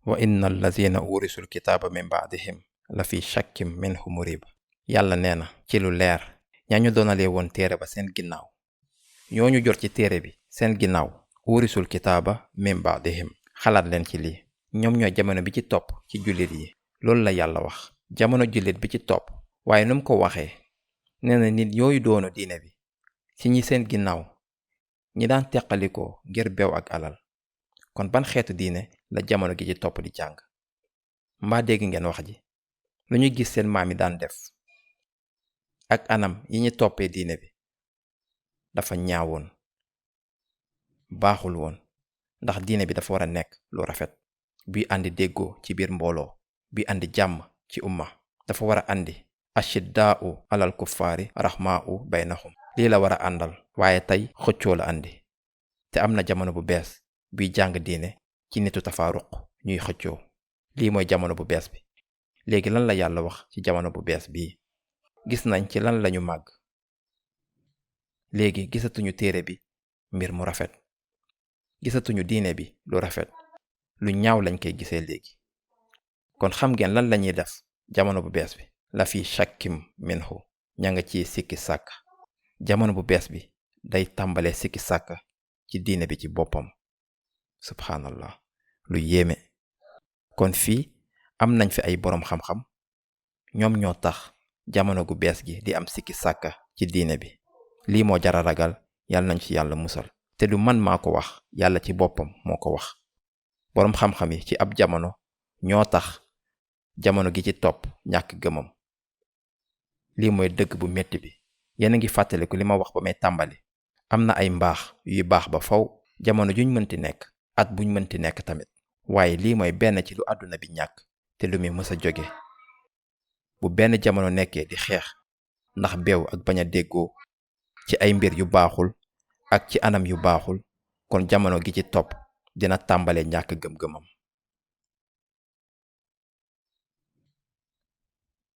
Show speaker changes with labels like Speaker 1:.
Speaker 1: wa inna allazina urisul kitaaba min baadihim la fi shakkim minhu murib. yàlla nee na ci lu leer ñañu doonalee woon téere ba seen ginnaaw ñooñu jot ci téere bi seen ginnaaw urisul kitaaba min baadihim. xalaat leen ci lii, ñoom ñooy jamono bi ci topp ci jullit yi. loolu la yàlla wax, jamono jullit bi ci topp. waaye nu mu ko waxee nee na nit yooyu doonu diine bi ci ñi seen ginnaaw ñi daan teqalikoo ngir beew ak alal. kon ban xeetu diine la jamono gi ci topp di jàng? mbaa dégg ngeen wax ji? lu ñu gis seen maam yi daan def ak anam yi ñu toppee diine bi dafa ñaawoon, baaxul woon. ndax diine bi dafa war a nekk lu rafet bi andi déggoo ci biir mbooloo, bi andi jàmm ci umma. dafa war a andi ashiddaa'u alal kuffaari rahmaa'u baynahum. lii la war a àndal. waaye tey xëccoo la andi. te am na jamono bu bees biy jàng diine ci nitu tafaaruq ñuy xëccoo. lii mooy jamono bu bees bi. léegi lan la yàlla wax ci jamono bu bees bii? gis nañ ci lan lañu màgg. léegi gisatuñu téere bi mbir mu rafet, gisatuñu diine bi lu rafet, lu ñaaw lañ koy gisee léegi. kon xam ngeen lan lañuy def jamono bu bees bi? la fi shakkim minhu, ña nga ci sikki sàkk. jamono bu bees bi day tàmbalee sikki sàkk ci diine bi ci boppam. subhanallah, lu yéeme. kon fii am nañ fi ay boroom xam-xam, ñoom ñoo tax jamono gu bees gi di am sikki sàkka ci diine bi. lii moo jara ragal, yàlla nañ ci yàlla musal. te du man maa ko wax, yàlla ci boppam moo ko wax. boroom xam-xam yi ci ab jamono ñoo tax jamono gi ci topp ñàkk gëmam. lii mooy dëgg bu metti bi. yéen a ngi fàttaliku li ma wax ba may tàmbali. am na ay mbaax yuy baax ba faw, jamono juñ mënti nekk, at buñ mënti nekk tamit. waaye lii mooy benn ci lu àdduna bi ñàkk te lu muy mës a jóge. bu benn jamono nekkee di xeex ndax beew ak bañ a déggoo ci ay mbir yu baaxul ak ci anam yu baaxul, kon jamono gi ci topp dina tàmbalee ñàkk gëm-gëmam.